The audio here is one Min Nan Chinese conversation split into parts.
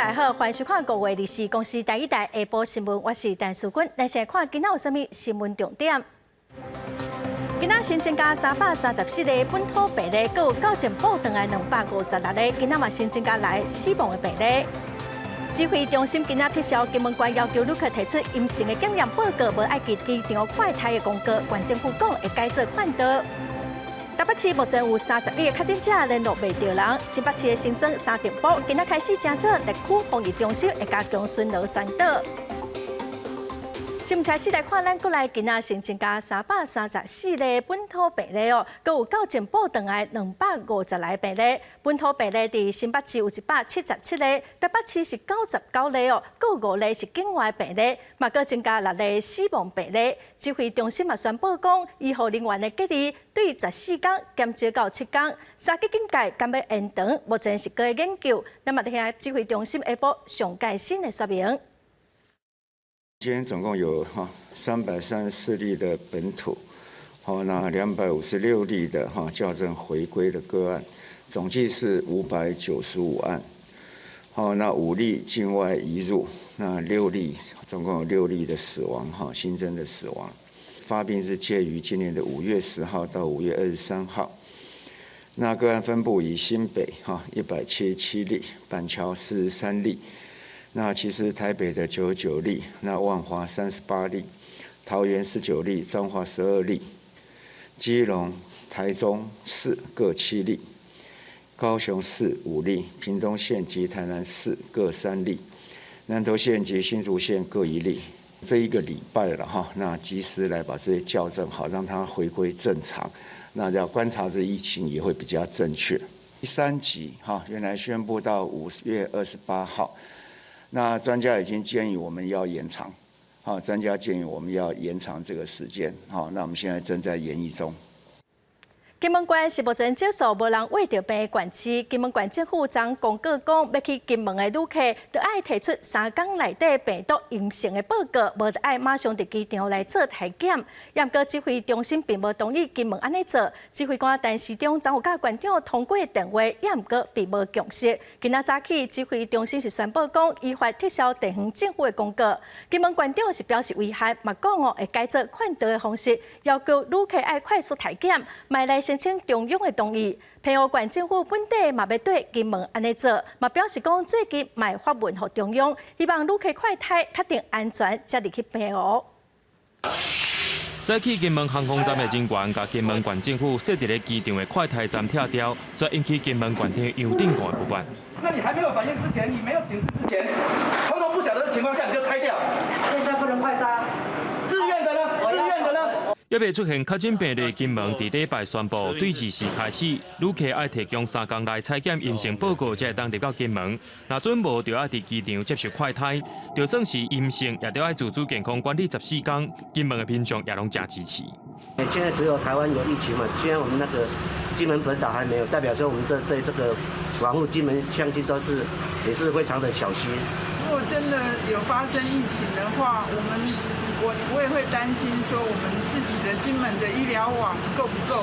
大家好，歡迎收看五月24公視第一台下晡新聞，我是陳淑君。來先看今仔有啥物新聞重點。今仔新增加334例本土病例，閣有校正報轉來256例。今仔嘛新增加來死亡的病例。指揮中心今仔撤銷金門縣要求旅客提出陰性的檢驗報告，無愛佇機場快篩的公告，縣政府講會改做勸導。台北市目前有31个確診者聯絡袂著人，新北市的新莊三重埔今仔開始成做特區防疫中心，會加強巡邏宣導。新聞開始來看，咱國內今仔新增加334例本土病例哦，閣有校正報轉來250來病例。本土病例佇新北市有177例，台北市是99例哦，閣有五例是境外病例，嘛閣增加六例死亡病例。指揮中心嘛宣布講，醫護人員的隔離對14天減少到7天，三級警戒敢欲延長，目前是閣咧研究。咱嘛聽指揮中心下晡上蓋新的說明。今天總共有哈334例的本土，好，那256例的哈校正回歸的個案，總計是595案。好，那5例境外移入，那六例，總共有六例的死亡哈，新增的死亡，發病是介於今年的5月10號到5月23號。那個案分布以新北哈177例，板橋43例。那其實台北的99例，那萬華38例，桃園19例，彰化12例，基隆、台中市各7例，高雄市5例，屏東縣及台南市各3例，南投縣及新竹縣各1例。這一個禮拜了哈，那及時來把這些校正好，讓它回歸正常。那要觀察這疫情也會比較正確。第三級哈，原來宣布到5月28號。那專家已經建議我們要延長，好，專家建議我們要延長這個時間，好，那我們現在正在研議中。金門縣是目前少數無人秽著病的縣市。金門縣政府昨公告講，欲去金門的旅客，著愛提出3工內底病毒陰性的報告，無著愛馬上佇機場來做篩檢。毋過指揮中心並無同意金門按呢做。指揮官陳時中昨有佮縣長通過電話，毋過並無共識。今仔早起，指揮中心是宣布講，依法撤銷地方政府的公告。金門縣長是表示遺憾，嘛講哦會改做勸導的方式，要求旅客愛快速篩檢，莫來申請中央的同意。澎湖縣政府本底嘛欲對金門按呢做，嘛表示講最近嘛會發文予中央，希望旅客快篩確定安全，才入去澎湖。早起金門航空站的人員，共金門縣政府設佇咧機場的快篩站拆掉，煞引起金門縣長楊鎮瀾的不滿。那你還沒有反應之前，你沒有警示之前，統統不曉得的情況下，你就拆掉？現在不能快篩。自願的呢？自願的呢？猶未出現確診病例，金門佇禮拜宣布，對24開始，旅客愛提供3工內採檢陰性報告，才會當入到金門。若準無，就愛佇機場接受快篩，就算是陰性，也著愛自主健康管理14工。金門的民眾也攏誠支持。現在只有台灣有疫情嘛，現在我們那個金門本島還沒有，代表說我們這對這個保護金門鄉親都是也是非常的小心。如果真的有發生疫情的話，我也會擔心說我們自己的金門的醫療網夠不夠。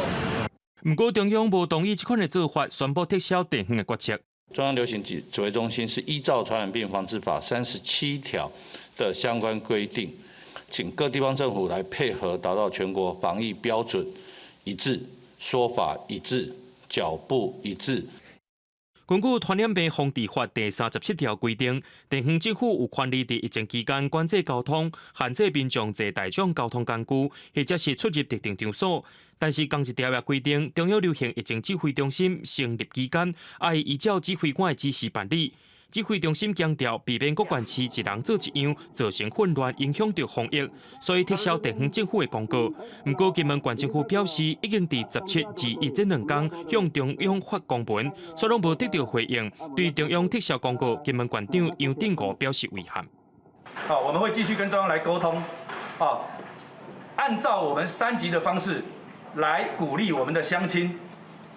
毋過中央無同意這款的做法，宣布撤銷地方的決策。中央流行指揮中心是依照《傳染病防治法》37條的相關規定，請各地方政府來配合，達到全國防疫標準一致、說法一致、腳步一致。根據《傳染病防治法》第37條規定，地方政府有權利佇疫情期間管制交通、限制民眾坐大眾交通工具，或者是出入特定場所。但是，仝一條也規定，中央流行疫情指揮中心成立期間，愛依照指揮官的指示辦理。指揮中心強調，避免各縣市一人做一樣，造成混亂，影響著防疫，所以撤銷地方政府的公告。毋過，金門縣政府表示，已經佇十七、21這兩工向中央發公文，煞攏無得著回應。對中央撤銷公告，金門縣長楊鎮瀾表示遺憾。好，我們會繼續跟中央來溝通，啊，按照我們三級的方式來鼓勵我們的鄉親，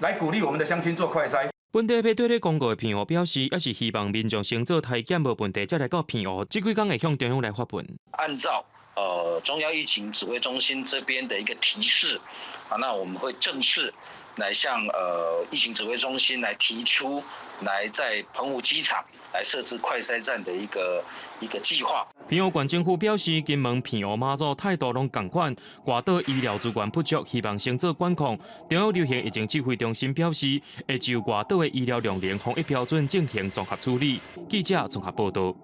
來鼓勵我們的鄉親做快篩。本地欲對咧公告的澎湖表示，也是希望民眾先做篩檢無問題，才來到澎湖。這幾工會向中央來發文。按照中央疫情指揮中心這邊的一個提示，啊，那我們會正式來向疫情指揮中心來提出，來在澎湖機場來來設置快篩站的一個計劃。屏陽縣政府表示，金門、澎湖、馬祖態度攏仝款，外島醫療資源不足，希望先做管控。中央流行疫情指揮中心表示，會就外島的醫療量能、防疫標準進行綜合處理。記者綜合報道。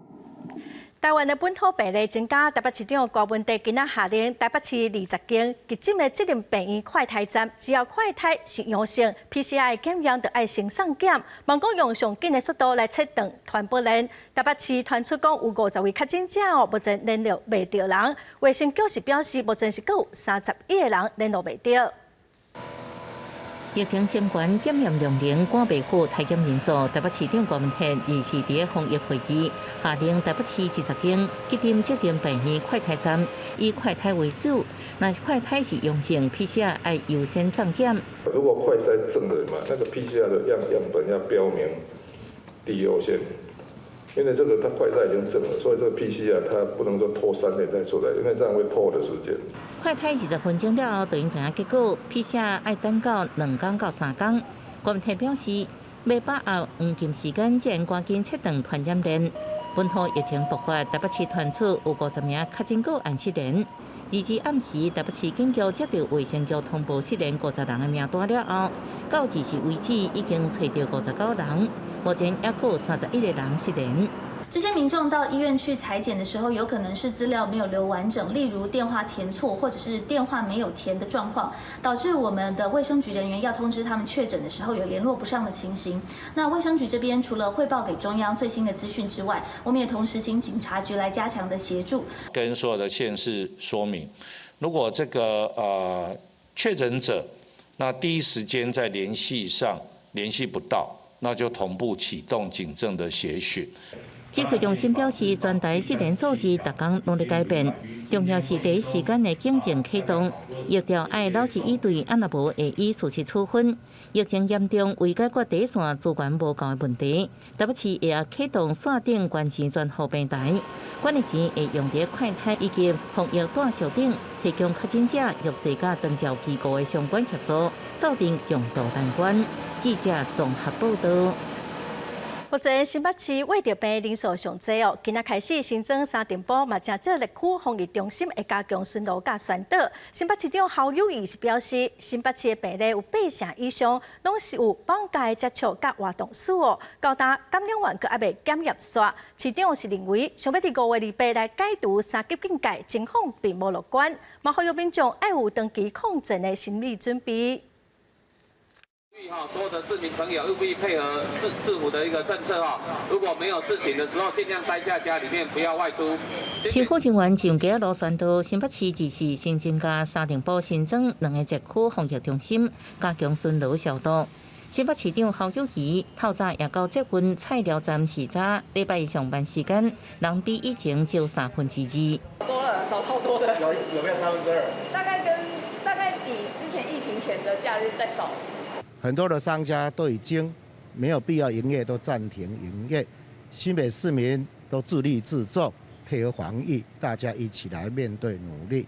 台灣的本土病例增加，台北市長柯文哲今仔下令台北市20間急診的責任病院快篩站，只要快篩是陽性，PCR 檢驗就愛先送檢，望講用上緊的速度來切斷傳播鏈。台北市傳出講有50位確診者哦，目前聯絡袂著人。衛生局是表示，目前是閣有31個人聯絡袂著。疫情升懸，檢驗量能趕袂赴，篩檢人數。台北市長柯文哲二時佇防疫會議，下令台北市20間急診責任病院快篩站，以快篩為主。若是快篩是陽性，PCR 愛優先送檢。如果快篩正的嘛，那個 PCR 的樣本要標明第一優先，因為這個它快篩已經正了，所以這個 PCR 它不能說拖3天再出來，因為這樣會拖的時間。快篩20分鐘了後，就𪜶知影結果，PCR 愛等到2工到3工。柯文哲表示，欲把握黃金時間，才會趕緊切斷傳染鏈。本土疫情爆發，台北市傳出有50名確診個案失聯。二暗時，台北市警局接到衛生局通報失聯50人的名單了後，到這時為止已經揣著59人，目前猶閣有31個人失聯。這些民眾到醫院去採檢的時候，有可能是資料沒有留完整，例如電話填錯，或者是電話沒有填的狀況，導致我們的衛生局人員要通知他們確診的時候有聯絡不上的情形。那衛生局這邊除了匯報給中央最新的資訊之外，我們也同時請警察局來加強的協助，跟所有的縣市說明，如果這個確診者，那第一時間在聯繫上聯繫不到，那就同步啟動警政的協尋。指揮中心表示，全台失聯數字逐工攏咧改變，重要是第一時間的警政啟動，疫調愛老實以對，啊若無會以事實處分。疫情嚴重，為解決第一線資源無夠的問題，台北市會啟動線頂捐錢專戶平台，捐的錢會用佇快篩以及防疫帶紹頂，提供確診者弱勢佮長照機構的相關協助，鬥陣共渡難關。記者綜合報道。目前新北市穢著病人數上濟哦，今仔開始新莊三重埔嘛，誠少熱區防疫中心會加強巡邏佮宣導。新北市長侯友宜是表示，新北市的病例有八成以上，攏是有綁架的接觸佮活動史哦，到今感染源閣猶未檢驗煞。市長是認為，想欲佇5月28來解除三級警戒，情況並無樂觀，嘛呼籲民眾愛有長期抗戰的心理準備。哈，所有的市民朋友務必配合市府的一個政策哈。如果沒有事情的時候，盡量待在家裡面，不要外出。市府人員上街路宣導，新北市這時新增加三重埔新莊兩个熱區防疫中心，加強巡邏消毒。新北市長侯友宜透早也到捷運菜寮站視察，禮拜一上班時間人比以前少2/3。多了，少超多的。有沒有2/3？大概比之前疫情前的假日再少。很多的商家都已經沒有必要營業，都暫停營業。新北市民都自律自重，配合防疫，大家一起來面對努力。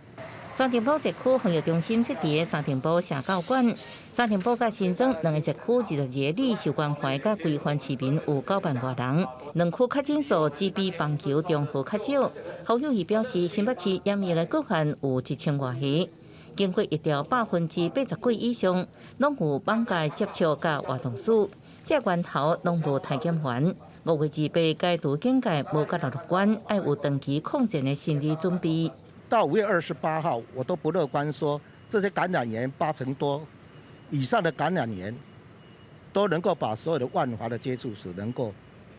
三重埔熱區防疫中心設佇三重埔社教館，三重埔佮新莊兩個熱區22个里受關懷佮規範市民有9萬外人，兩區確診數只比枋球中和較少。侯友宜表示，新北市染疫的個案有1000外個。經過疫調，80%幾以上攏有綁架接觸佮活動史，這源頭攏無篩檢源。5月28解除警戒，無遮爾樂觀，愛有長期抗戰的心理準備。到5月28號，我都不樂觀，說這些感染源八成多以上的感染源都能夠把所有的萬華的接觸史能夠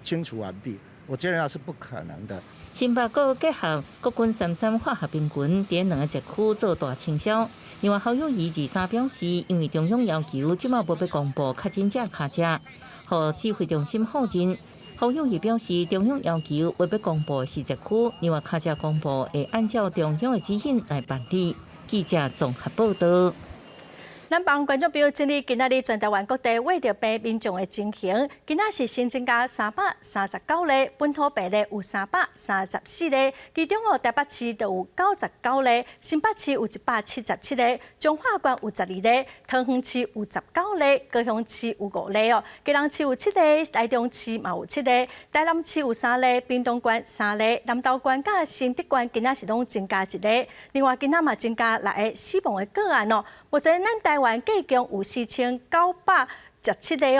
清除完畢，我覺得那是不可能的。新北閣結合國軍三三化學兵群，佇兩個熱區做大清消。另外，侯友宜23表示，因為中央要求，這擺無欲公布確診者卡車，予指揮中心否認。侯友宜表示，中央要求無欲公布是熱區，另外卡車公布會按照中央的指引來辦理。記者綜合報道。咱幫觀眾朋友整理今仔日全台灣各地穢著病民眾的情形。今仔是新增加339例，本土病例有334例，其中哦台北市就有99例，新北市有177個，彰化縣有12例，桃園市有19例，高雄市有5例哦，基隆市有7個，台中市嘛有7個，台南市有3例，屏東縣3例，南投縣佮新竹縣今仔是攏增加1個，另外今仔嘛增加6個死亡的個案哦。目前咱台灣計共有4917個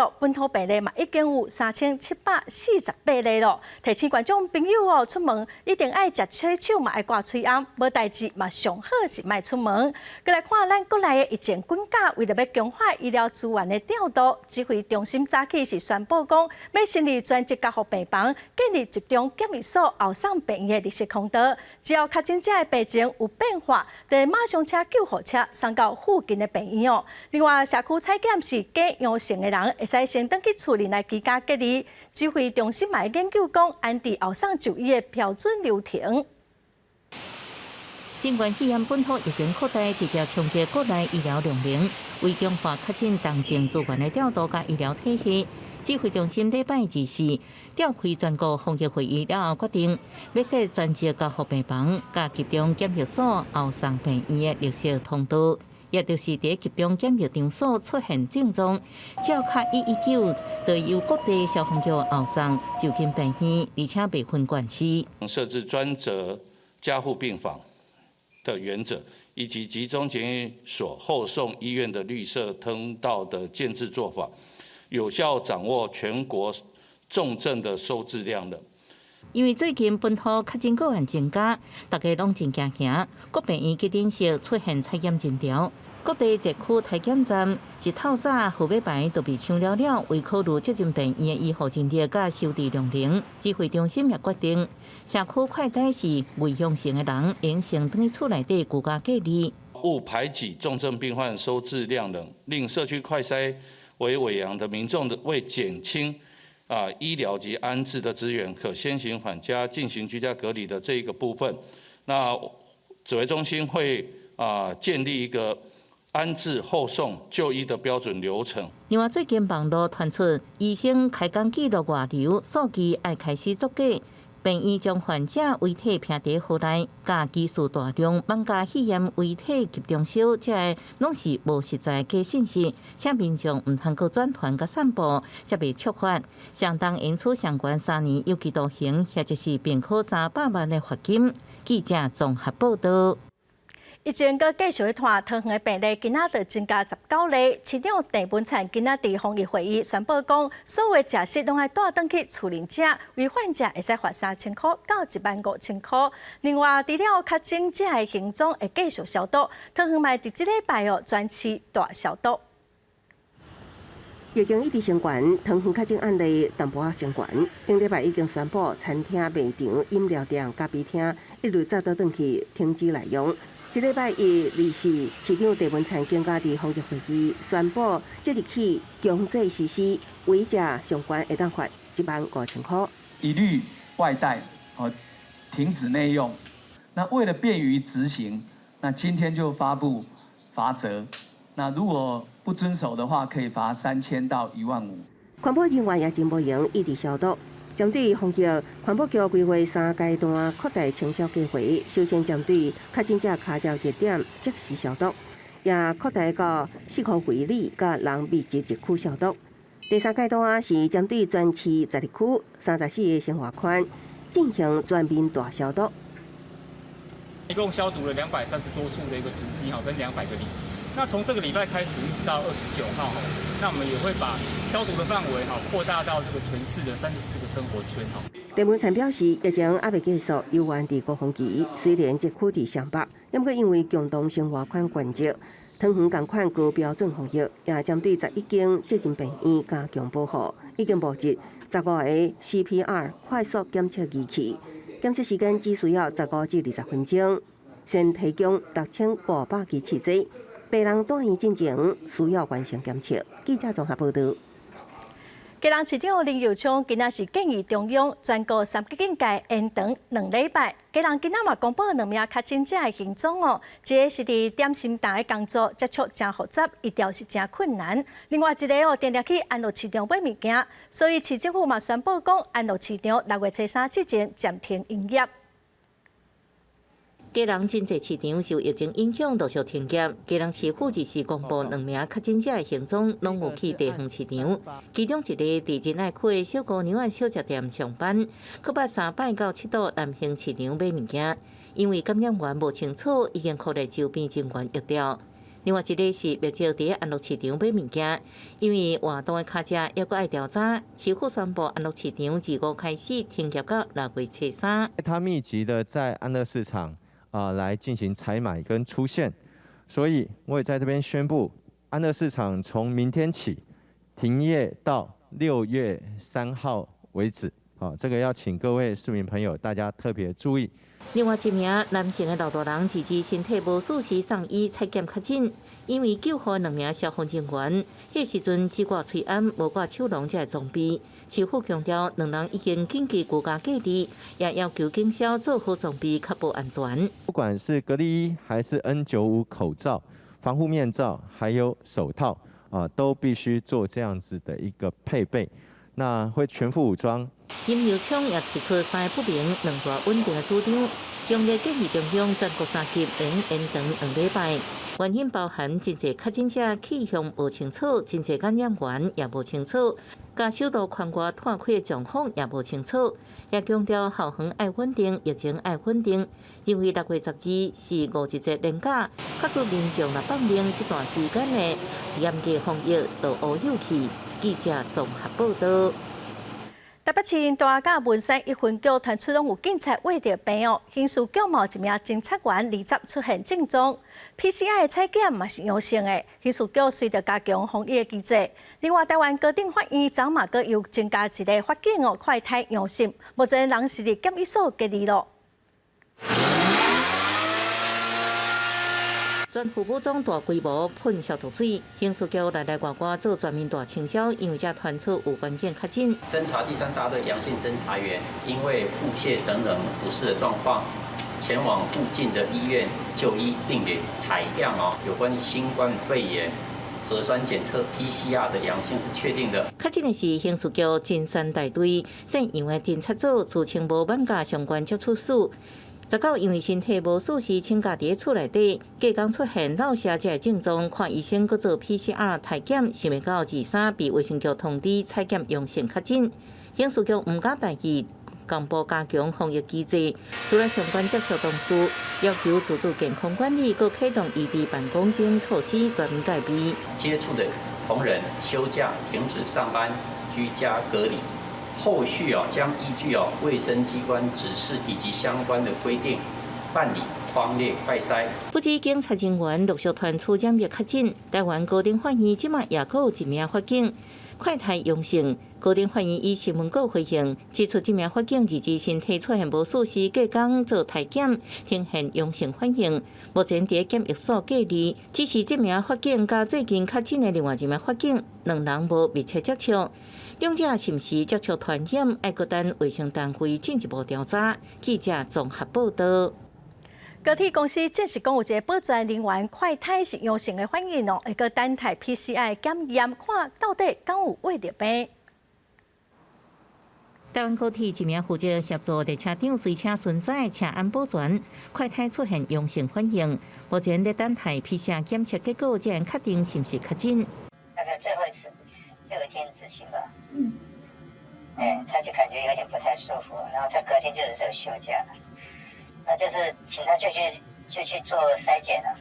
哦，本土病例嘛已經有3748例咯。提醒觀眾朋友哦，出門一定愛食洗手嘛，愛掛喙罨，無代誌嘛上好是莫出門。閣來看咱國內的疫情滾價，為著欲強化醫療資源的調度，指揮中心早起是宣布講，欲成立專責加護病房，建立集中檢疫所後送病院的綠色通道。只要確診者的病情有變化，就會馬上請救護車送到附近的病院哦。另外，社區採檢是假陽性的人，會使先轉去厝裡來居家隔離。指揮中心嘛研究講，安置後送就醫的標準流程。新冠肺炎本土疫情擴大，直接衝擊國內醫療量能，為強化確診重症資源的調度佮醫療體系，指揮中心禮拜二四召開全國防疫會議了後，決定欲設專責加護病房、佮集中檢疫所後送病院的綠色通道。也就是佇集中檢疫場所出現症狀，只要敲119，就由各地消防局後送就近病院，而且袂分縣市。設置專責加護病房的原則，以及集中檢疫所後送醫院的綠色通道的建制做法，有效掌握全國重症的收治量的。因為最近本土確診個案增加，大家攏真驚嚇。各病院急診室出現採檢人潮，各地社區篩檢站一透早號碼牌就被搶了了，為考慮責任病院的醫護人力佮收治量能，指揮中心也決定，社區快篩是偽陽性的人，應先轉去厝內底居家隔離。勿排擠重症病患收治量能，令社區快篩為偽陽的民眾的為減輕醫療及安置的資源，可先行返家進行居家隔離的這一個部分，那指揮中心會建立一個安置後送就醫的標準流程。另外，最近網路傳出醫生開工記錄外流，數據愛開始作假，病院將患者遺體拚佇盒內，佮技術大量網架肺炎遺體急中燒，這个攏是無實在假信息，請民眾毋通閣轉傳佮散布，才袂觸法，相當應處相關3年有期徒刑，或者是併科300萬的罰金。記者綜合報道。疫情閣繼續咧拖，桃園的病例今仔就增加19例。市長鄭文燦今仔佇防疫會議宣布講，所有食食攏愛帶轉去厝裡食，違反者會使罰3000箍到1萬5000箍。另外，除了確診者的行蹤會繼續消毒，桃園嘛佇這禮拜哦全市大消毒。疫情一直升懸，桃園確診案例淡薄仔升懸。頂禮拜已經宣布，餐廳、賣場、飲料店、咖啡廳一律早倒轉去停止內用。這禮拜一、二、四，市長鄭文燦更加佇防疫會議宣布，即日起強制實施，違者上懸會當罰1萬5000箍。一律外帶，哦，停止內用。那為了便於執行，那今天就發布罰則。那如果不遵守的話，可以罰3000到1萬5。環保人員也真無閒，一直消毒。針對防疫，環保局規劃三階段擴大清消計劃。首先針對確診者跤跡熱點即時消毒，也擴大到四箍圍里佮人密集地區消毒。第三階段是針對全市12區34個生活圈進行全面大消毒。一共消毒了230多處的一個足跡哈，跟200個里。那從這個禮拜開始一直到29號哈，那我們也會把消毒的範圍哈擴大到這個全市的34個生活圈哈。鄭文燦表示，疫情猶未結束，猶原佇高峰期，雖然這區佇雙北，毋過因為共同生活圈關注，桃園仝款高標準防疫，也針對11間責任病院加強保護，已經募集15個 CPR 快速檢測儀器，檢測時間只需要15至20分鐘，先提供6500支試劑。病人住院進前需要完成檢測。記者綜合報道。基隆市長林右昌今仔是建議中央全國三級警戒延長2禮拜。基隆今仔嘛公布兩名確診者的行蹤哦，一個是佇點心店的工作接觸誠複雜，醫療是誠困難；另外一個哦，定定去安樂市場買物件，所以市政府嘛宣布講，安樂市場6月初三之前暫停營業。基隆真濟市場受疫情影響，陸續停業。基隆市府日時公布兩名確診者的行蹤，攏有去地方市場。其中一個佇仁愛區的小姑娘仔小食店上班，閣捌三擺到七堵南興市場買物件，因為感染源無清楚，已經予咧周邊人員疫調。另外一個是目前佇安樂市場買物件，因為活動的跤跡猶閣愛調查，市府宣布安樂市場25開始停業到6月初三。他密集的在安樂市場來進行採買跟出現，所以我也在這邊宣布，安樂市場從明天起停業到6月3號為止。好，這個要請各位市民朋友大家特別注意。另外一名男性的老大人自知身體無舒適，送醫採檢確診，因為救護兩名消防人員，彼時陣只掛喙罨，無掛手籠這个裝備。市府強調，兩人已經緊急居家隔離，也要求警消做好裝備，確保安全。不管是隔離衣還是 N95 口罩、防護面罩，還有手套啊，都必須做這樣子的一個配備。那會全副武裝。林右昌也提出三個不明、兩大穩定的主張，強烈建議中央全國三級延長2禮拜。原因包含真濟確診者去向無清楚，真濟感染源也無清楚，佮首都圈外湠開的狀況也無清楚。也強調校園愛穩定，疫情愛穩定。認為6月12是五一節連假，假使民眾若放任這段期間的嚴格防疫，就烏有去。記者綜合報道。台北市大甲文山一分局傳出攏有警察穢著病哦，刑事局嘛有一名偵察員20出現症狀，PCR 的採檢嘛是陽性的，刑事局隨著加強防疫的機制。另外，台灣高等法院昨嘛閣又增加一個法警哦，快篩陽性，目前人是佇檢疫所隔離咯。全副武裝大規模噴消毒水，刑事局內內外外做全面大清消，因為這傳出有關鍵確診。偵查第三大隊陽性偵查員因為腹瀉等等不適的狀況，前往附近的醫院就醫，並給採樣哦，有關新冠肺炎核酸檢測 PCR 的陽性是確定的。確診的是刑事局偵三大隊，姓楊的偵查組自稱無挽加相關接觸史。19因為身體無舒適，請假佇厝內底，隔工出現落瀉這个症狀，看醫生閣做 PCR 篩檢，想袂到23被衛生局通知採檢陽性確診。刑事局毋敢大意，公布加強防疫機制，除了相關接觸同事，要求自主健康管理，閣啟動異地辦公等措施全面戒備。接觸的同仁休假、停止上班、居家隔離。後續哦，將依據哦衛生機關指示以及相關的規定辦理匡列快篩。不止警察人員陸續傳出染疫確診，台灣高等法院這馬也閣有一名法警快篩陽性。高等法院以新聞稿回應，指出這名法警二身體出現無舒適，隔工做體檢，呈現陽性反應，目前佇檢疫所隔離。只是這名法警佮最近確診的另外一名法警，兩人無密切接觸。兩者是毋是接觸傳染？愛閣等衛生單位進一步調查。記者綜合報道。高鐵公司證實講有一個保全人員快篩是陽性的反應哦，會閣等待 PCR 檢驗，看到底敢有穢著病。台灣高鐵一名負責協助列車長隨車巡載車安保全，快篩出現陽性反應，目前咧等待 PCR 檢測結果，才能確定是毋是確診。大概最後一次，最後一天執勤吧。嗯。他就感覺有點不太舒服，然後他隔天就是休假，那就是請他就去做篩檢了。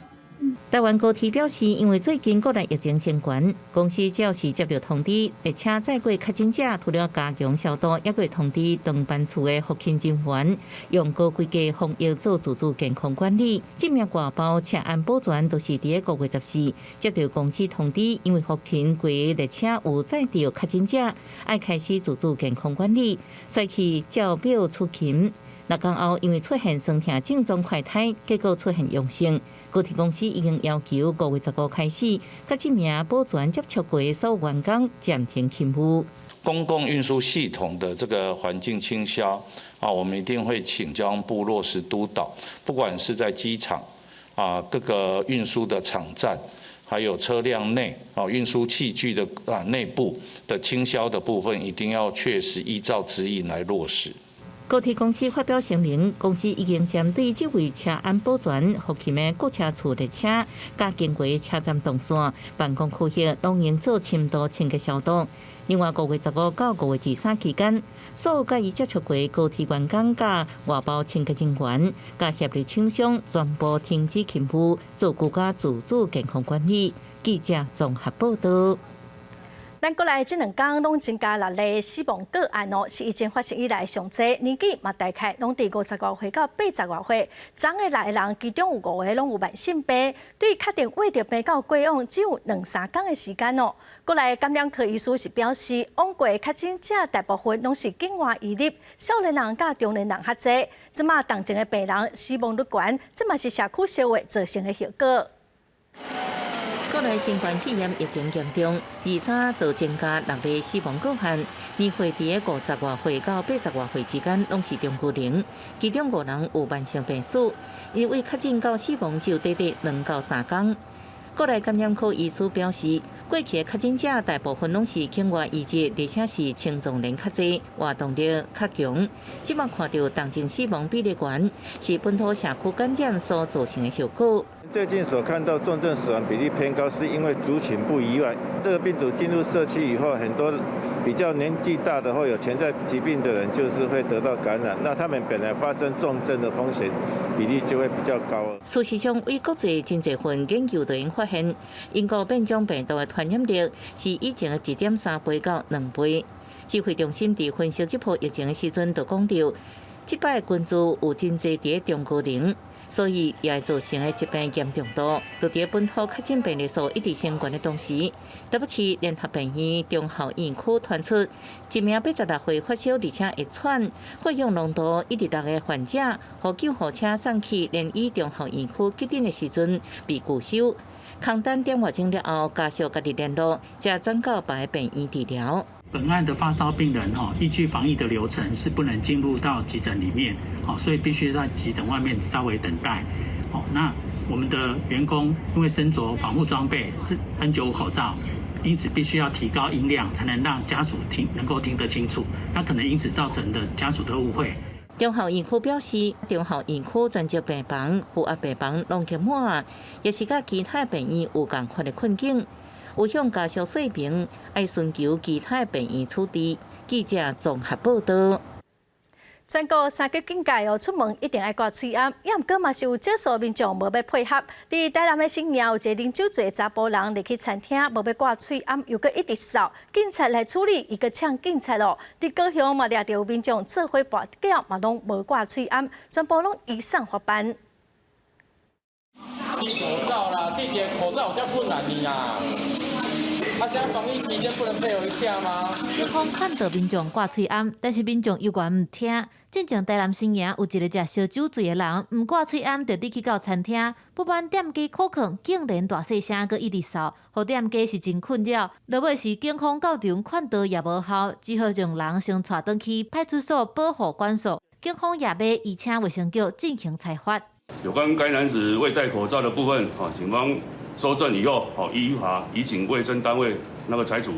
台灣高鐵表示，因為最近國內疫情升懸，公司只要是接到通知，列車載過確診者，除了加強消毒，猶閣通知當班次的服勤人員，用高規格防疫做自主健康管理。這名外包車安保全都是佇5月14接到公司通知，因為服勤過列車有載著確診者，愛開始自主健康管理，所以照表出勤。六工後，因為出現酸痛症狀快篩，結果出現陽性。高鐵公司已經要求5月15開始，佮這名保全接觸過的所有員工暫停勤務。公共運輸系統的這個環境清消啊，我們一定會請交通部落實督導，不管是在機場啊各個運輸的場站，還有車輛內啊運輸器具的啊內部的清消的部分，一定要確實依照指引來落實。高鐵公司發表聲明，公司已經針對這位車安保全服勤的各車處列車，佮經過車站動線、辦公區域，攏應做深度清潔消毒。另外，5月15到5月23期間，所有佮伊接觸過高鐵員工佮外包清潔人員、佮協力廠商，全部停止勤務，做國家自主健康管理。記者綜合報道。咱國內這兩工攏增加六例死亡個案哦，是疫情發生以來上濟，年紀嘛大概攏佇50外歲到80外歲。昨昏的六個人，其中有五個攏有慢性病，對確定患著病到過往只有兩三工的時間哦。國內感染科醫師是表示，往過確診者大部分攏是境外移入，少年人佮中年人較濟。這馬重症的病人死亡率懸，這嘛是社區消化造成的後果。國內新冠肺炎疫情嚴重，23就增加六例死亡個案，年歲佇個50外歲到80外歲之間，攏是中高齡，其中五人有慢性病史，因為確診到死亡只有短短2到3工。國內感染科醫師表示，過去的確診者大部分攏是境外移入，而且是青壯年較濟，活動力較強。這馬看著重症死亡比例懸，是本土社區感染所造成的後果。最近所看到重症死亡比例偏高，是因為族群不一樣。這個病毒進入社區以後，很多比較年紀大的或有潛在疾病的人，就是會得到感染。那他們本來發生重症的風險比例就會比較高。事實上，對國際真濟份研究都已經發現，英國變種病毒的傳染力是以前的1.3倍到2倍。指揮中心佇分析這波疫情的時陣，就講著，這擺群聚有真濟佇中高齡。所以也會造成的疾病嚴重度，就佇本土確診病例數一直升懸的同時，台北市聯合病院中校院區傳出一名86歲發燒而且會喘、血氧濃度1.6的患者，予救護車送去聯醫中校院區急診的時陣被拒收，空等點外鐘了後，家屬家己聯絡，才轉到別个病院治療。本案的發燒病人，依據防疫的流程是不能進入到急診裡面，所以必須在急診外面稍微等待。那我們的員工因為身着防護裝備是 N95 口罩，因此必須要提高音量，才能讓家屬聽能夠聽得清楚。那可能因此造成的家屬的誤會。中校院區表示，中校院區專責病房、負壓病房攏擠滿，也是佮其他病院有仝款的困境。有向家屬說明，愛尋求其他病院處置。記者綜合報道。全國三級警戒哦，出門一定愛掛喙罨，也毋過嘛是有少數民眾無欲配合。佇台南的新營有一個啉酒醉的查埔人入去餐廳，無欲掛喙罨，又閣一直嗽，警察來處理，伊閣嗆警察咯。佇高雄嘛掠著民眾做伙跋筊，嘛攏無掛喙罨，全部攏移送法辦。口罩啦，地鐵口罩有遮困難呢啊！啊，現在防疫期間不能配合一下嗎？警方勸導民眾掛喙罨，但是民眾猶原毋聽。進前台南新營有一个食燒酒醉的人，毋掛喙罨就入去到餐廳，不滿店家苦勸，竟然大細聲閣一直嗽，予店家是真困擾。落尾是警方到場勸導也無效，只好將人先帶轉去派出所保護管束。警方也欲移請衛生局進行裁罰。有關該男子未戴口罩的部分，警方搜證以後，依法移請衛生單位那個裁處。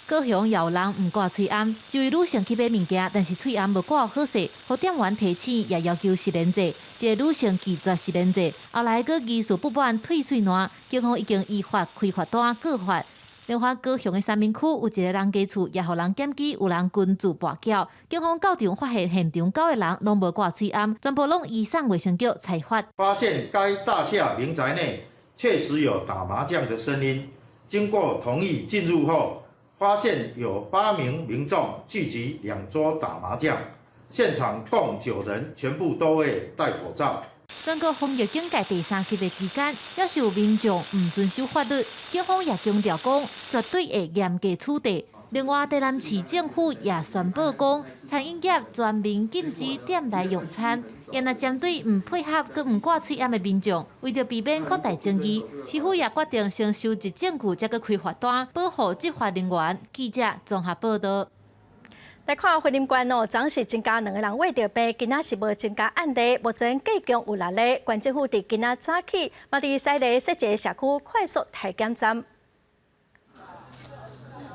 高雄也有人毋掛喙罨，這位女性去買物件，但是喙罨無掛好勢，予店員提醒，也要求實聯制。這個女性拒絕實聯制，後來閣疑似不滿退喙瀾，警方已經依法開罰單告發。另外，高雄的三民區有一個人家厝，也予人檢舉有人群聚跋筊，警方到場發現現場九個人攏無掛喙罨，全部攏移送衛生局裁罰。發現該大廈民宅內確實有打麻將的聲音，經過同意進入後，發現有8名民眾聚集2桌打麻將，現場共9人，全部都未戴口罩。全國防疫警戒第三級的期間，猶是有民眾毋遵守法律，警方也強調講，絕對會嚴格處理。另外，台南市政府也宣布講，餐飲業全面禁止店內用餐。也若針對毋配合閣毋掛喙罨的民眾，為著避免擴大爭議，市府也決定先收集證據，才閣開罰單，保護執法人員。記者綜合報道。來看雲林縣哦，昨是增加兩個人患著病，今仔是無增加案例，目前隔強有六例。縣政府佇今仔早起，嘛佇西螺設一个社區快速體檢站。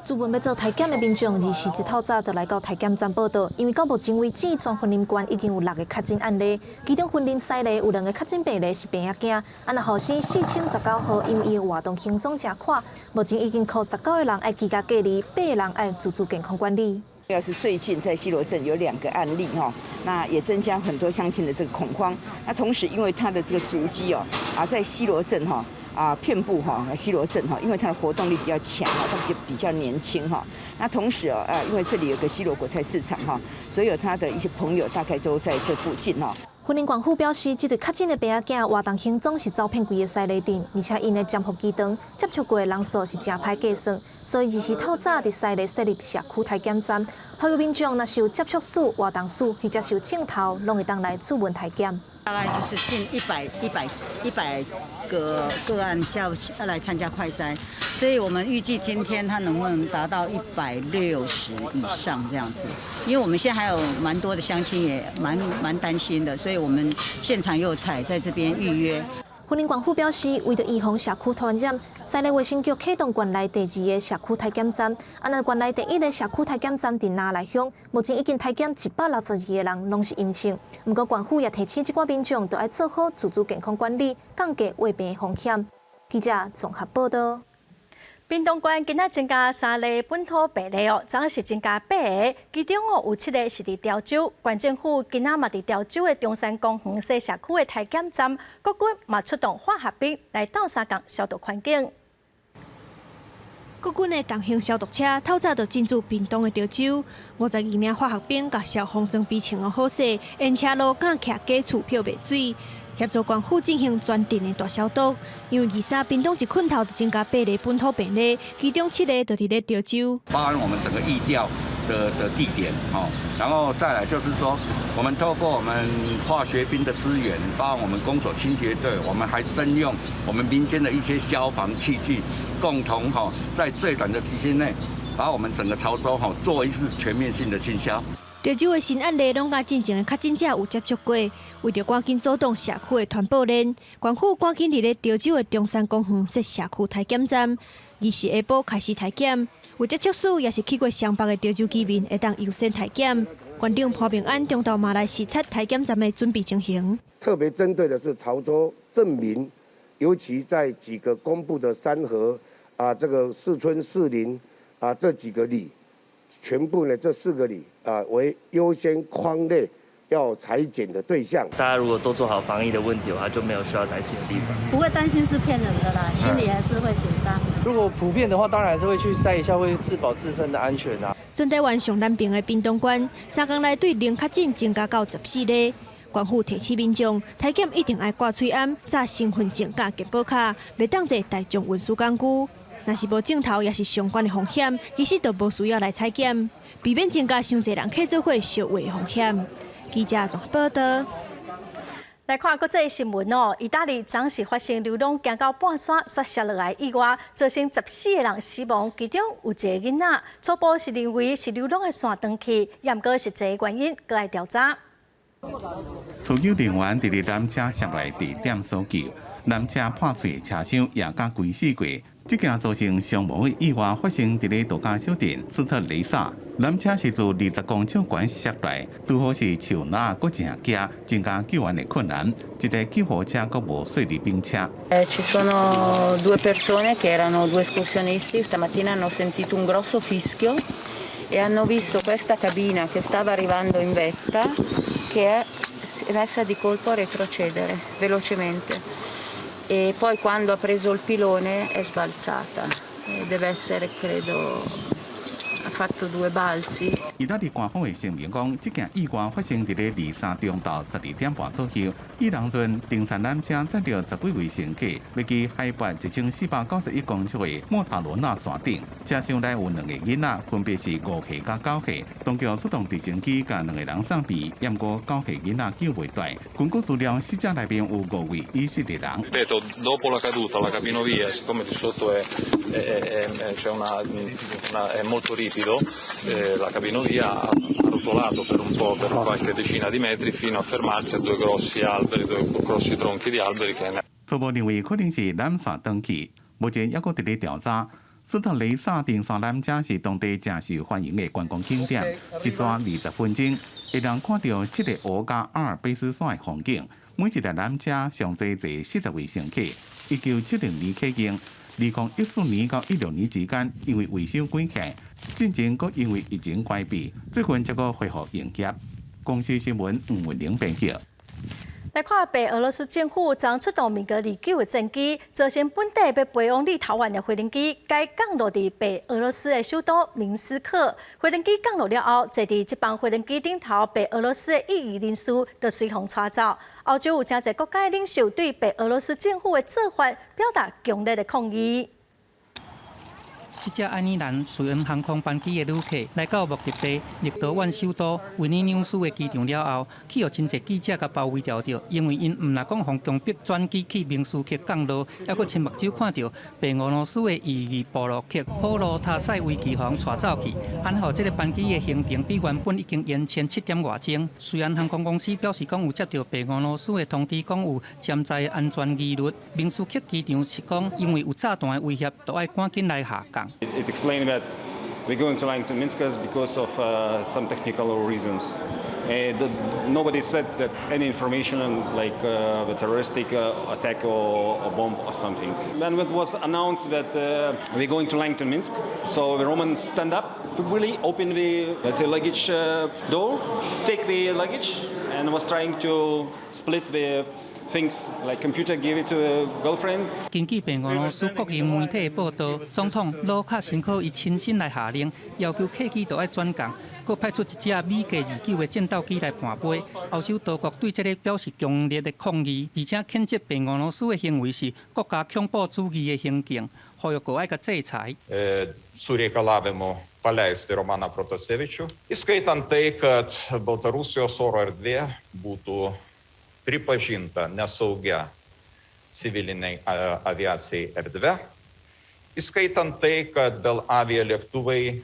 主本欲做體檢的民眾，二時一透早就來到體檢站報到，因為到目前為止，全雲林縣已經有六个確診案例，其中雲林西螺有兩个確診病例是病仔囝，啊若後生4019號，因為伊的活動行蹤誠闊，目前已經予19个人愛居家隔離，八个人愛自主健康管理。要是最近在西螺鎮有兩個案例哈，那也增加很多鄉親的這個恐慌。那同時因為他的這個足跡哦，啊在西螺鎮哈啊遍佈哈西螺鎮哈，因為他的活動力比較強哈，他比較年輕哈。那同時哦啊，因為這裡有個西螺果菜市場哈，所有他的一些朋友大概都在這附近哈。雲林縣府表示，這對確診的病仔囝活動行蹤是走遍規个西螺鎮，而且𪜶的潛伏期長，接觸過的人數是誠歹計算，所以二時透早佇西螺設立社區體檢站，予民眾若是有接觸史、活動史或者是有症頭，攏會當來諮詢體檢。大概就是近100個個案叫要來參加快篩，所以我們預計今天他能不能達到160以上這樣子？因為我們現在還有蠻多的鄉親也蠻擔心的，所以我們現場有採在這邊預約。雲林縣府表示，為著預防社區傳染，西螺衛生局啟動縣內第二个社區體檢站。啊，若縣內第一个社區體檢站佇那麗鄉，目前已經體檢162個人，攏是陰性。毋過縣府也提醒這寡民眾，著愛做好自主健康管理，降低患病風險。記者綜合報道。屏東縣今仔增加三例本土病例哦，昨是增加八个，其中哦有七个是佇潮州。縣政府今仔嘛佇潮州的中山公園設社區的體檢站，國軍嘛出動化學兵來鬥相共消毒環境。國軍的重型消毒車透早就進駐屏東的潮州，52名化學兵共消防裝備穿好勢，沿車路佮徛假厝潑墨水，協助縣府進行全鎮的大消毒。因為23屏東一睏頭就增加八例本土病例，其中七个就佇咧潮州。包含我們整個疫調的地點，然後再來就是說，我們透過我們化學兵的資源，包含我們公所清潔隊，我們還徵用我們民間的一些消防器具，共同在最短的期限內，把我們整個潮州做一次全面性的清消。潮州的新案例攏佮進前的確診者有接觸過，為著趕緊阻斷社區的傳播鏈，縣府趕緊佇咧潮州的中山公園設社區體檢站，24下晡開始體檢，有接觸史抑是去過雙北的潮州居民會當優先體檢。縣長潘孟安中晝嘛來視察體檢站的準備情形。特別針對的是潮州鎮民，尤其在幾個公布的三和啊，這個四村四林啊這幾個里。全部呢，這四個里啊為優先匡列要採檢的對象。大家如果都做好防疫的問題的話，就沒有需要擔心的地方。不會擔心是騙人的啦，心裡還是會緊張。如果普遍的話，當然還是會去篩一下，會自保自身的安全啊。全台灣上難病的屏東縣，三工來對零確診增加到14例。縣府提醒民眾，體檢一定愛掛喙罨、紮身份證佮健保卡，袂當坐大眾運輸工具。若是無症頭，抑是相關的風險，其實都無需要來採檢，避免增加傷濟人客做伙相話風險。記者綜合報道。來看國際新聞哦，意大利昨是發生流浪行到半山摔摔落來意外，造成14個人死亡，其中有一个囡仔。初步是認為是流浪的線斷去，毋過實際原因閣愛調查。搜救人員佇咧纜車摔落地點搜救，纜車破碎，車廂也共規死過。這件造成傷亡的意外發生佇咧度假小鎮斯特雷薩，纜車是自20公尺懸摔來，拄好是樹林閣誠驚，增加救援的困難。一台救護車閣無水利兵車。 Ci sono due persone che erano due escursionisti, stamattina hanno sentito un grosso fischio e hanno visto questa cabina che stava arrivando in vetta che è messa di colpo a retrocedere velocemente. E poi quando ha preso il pilone è sbalzata. Deve essere, credo, ha fatto due balzi. 意大利官方的聲明講，這件意外發生佇咧23中晝12點半左右。伊人陣登山纜車載著十幾位乘客，欲去海拔1491公尺的莫塔羅納山頂。車廂內有兩个囡仔，分別是5歲佮9歲。當局出動直升機共兩个人送避，毋過9歲囡仔救袂回。根據資料，死者內面有五位以色列人。 Ripeto, dopo la caduta la cabinovia, siccome di sotto è, è, è, c'è una, una, è molto ripido, Ripido, la cabinovia ha rotolato per un po', per qualche decina di metri, fino a fermarsi a due grossi alberi, due grossi tronchi di alberi che 初步認為可能是纜線斷去，目前猶閣佇咧調查。斯特雷薩登山纜車是當地誠受歡迎的觀光景點，一逝20分鐘，會當看著七个湖佮阿爾卑斯山的風景。每一台纜車上濟坐40位乘客。1970年啟用，2014年到16年之間，因為維修關係，進前閣因為疫情關閉，最近才閣恢復營業。公視新聞吳文玲編輯。來看白俄羅斯政府昨出動米格29的戰機，造成本底欲飛往立陶宛的飛行機，改降落佇白俄羅斯的首都明斯克。飛行機降落了後，坐佇這班飛行機頂頭白俄羅斯的異議人士就隨予帶走。歐洲有誠濟國家的領袖對白俄羅斯政府的做法表達強烈的抗議。這隻愛爾蘭瑞安航空班機的旅客來到目的地立陶宛首都維爾紐斯的機場了後，去予真濟記者共包圍牢著，因為𪜶毋但講予強迫轉機去明斯克降落，猶閣親目睭看著白俄羅斯的異議部落客普羅塔塞維奇予人帶走去，按予這个班機的行程比原本已經延遲7點外鐘。瑞安航空公司表示講有接著白俄羅斯的通知，講有潛在安全疑慮。明斯克機場是講，因為有炸彈的威脅，都愛趕緊來下降。 It explained that we're going to land to Minsk because of some technical reasons. Nobody said that any information like the terroristic attack or bomb or something. When it was announced that we're going to land to Minsk, so the woman stand up, really open the, let's say, luggage door, take the luggage, and was trying to split the things like computer, give it to a girlfriend. 根據白俄羅斯國營媒體的報導，總統盧卡申科伊親身來下令，要求客機都愛轉降，閣派出一隻米格29的戰鬥機來伴飛。歐洲多國對這个表示強烈的抗議，而且譴責白俄羅斯的行為是國家恐怖主義的行徑，呼籲閣愛共制裁。 Su reikalavimu paleisti Romaną Protasevičių, įskaitant tai, kad Baltarusijos oro erdvė būtų pripažinta nesaugia civilinei aviacijai erdve, įskaitant tai, kad Belavia lėktuvai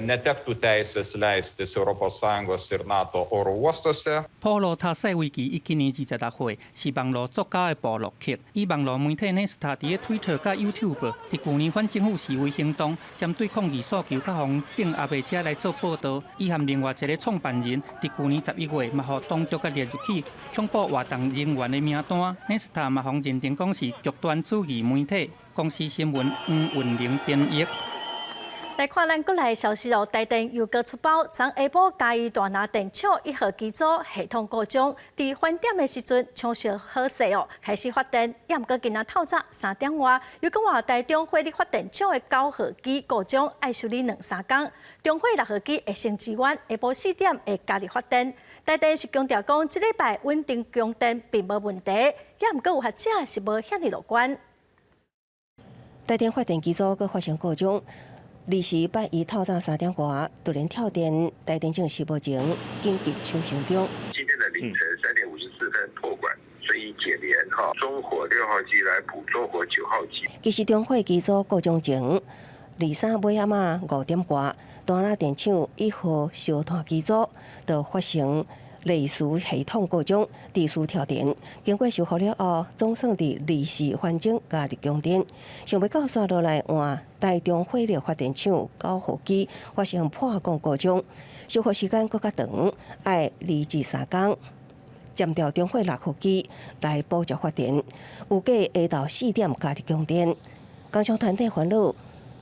netektų teisės leistis ES ir NATO oro uostuose. 普羅塔塞維奇伊今年26歲，是網路作家的部落客。以網路媒體 Nexta 佇咧 Twitter 佮 YouTube，佇舊年反政府示威行動，針對抗議訴求佮予鎮壓的遮來做報導。伊和另外一个創辦人，佇舊年11月嘛，予當局共列入去恐怖活動人員的名單。Nexta 嘛，予認定講是極端主義媒體。公視新聞黃雲玲編譯。來看咱國內消息哦，台電又閣出包，昨下晡嘉義大林電廠1號機組系統故障，佇翻點的時陣，搶修好勢哦，開始發電，也毋過今仔透早3點外，又閣話台中火力發電廠的9號機故障，愛修理兩三工，中火6號機會先支援，下晡4點會加入發電。台電是強調講，這禮拜穩定供電並無問題，也毋過有學者是無遐爾樂觀。台電發電機組閣發生故障。28日透早3點外突然跳電，台電證實目前緊急搶修中。今天的凌晨3點54分破管，所以解聯哈，中火6號機來補中火9號機。其實中火機組故障前，23尾仔晚5點外，大林電廠1號燒炭機組就發生類似系統故障，持續跳電。經過修復了後，總算佇24分鐘加入供電。想欲到煞落來換台中火力發電廠9號機發生破管故障，修復時間閣較長，愛2至3工。暫調中火6號機來補助發電，預計下晝4點加入供電。工商團體煩惱。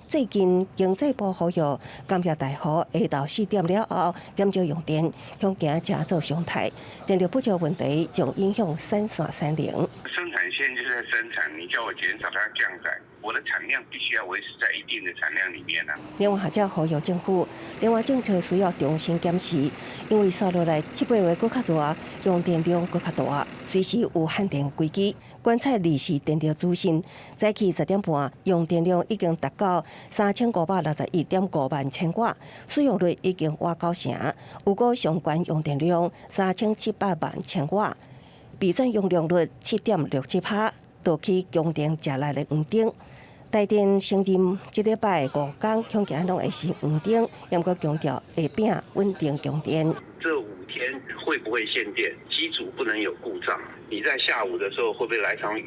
最近經濟部呼籲工業大戶下晝4點了後減少用電，恐驚這做常態，電力不足問題將影響產線產能。生產線就在生產，你叫我減少它降載，我的產量必須要維持在一定的產量裡面啊。另外學者呼籲政府，能源政策需要重新檢視，因為紲落來7、8月閣較熱，用電量閣較大，隨時有限電危機。觀察二時電力資訊，早起10點半用電量已經達到3561.5萬千瓦，使用率已經倚九成。預估上懸用電量3700萬千瓦，備轉用量率7.67%，導起供電誠力的黃燈。台電承認這禮拜五工恐驚攏會是黃燈，毋過強調會拼穩定供電。這5天會不會限電？機組不能有故障。你在下午的時候會不會來場雨，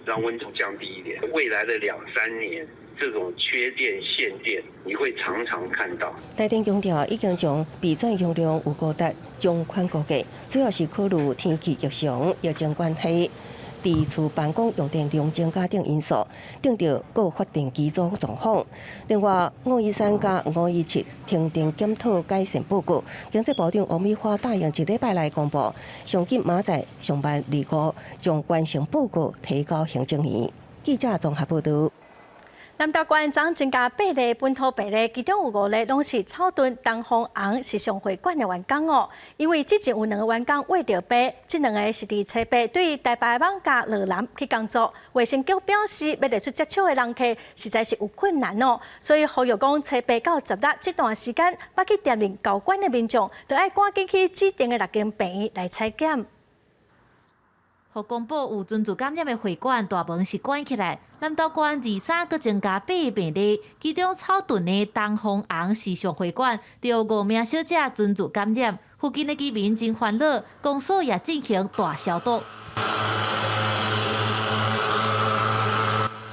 讓溫度降低一點？未來的兩三年，這種缺電限電，你會常常看到。台電強調已經將備轉容量有高達將寬估計，主要是考慮天氣異常、疫情關係、佇厝辦公用電量增加等因素，定著各發電機組狀況。另外，513佮517停電檢討改善報告，經濟部長王美花答應一禮拜內公布，上緊明仔載上萬25將完成報告提交行政院。記者綜合報導。南投縣昨增加八例本土病例，其中有五例攏是草屯東方紅時尚會館的員工哦。因為之前有兩个員工穢著病，這兩个是佇初八對台北艋舺羅南去工作。衛生局表示，欲列出接觸的人客實在是有困難哦，所以呼籲講初八到十六這段時間，欲去店面交關的民眾，著愛趕緊去指定的六間病院來採檢。予公布有存在感染的會館大門是關起來。南投縣二三閣增加八个病例，其中草屯的東方紅時尚會館著五名小姐存在感染，附近的居民真煩惱，公所也進行大消毒。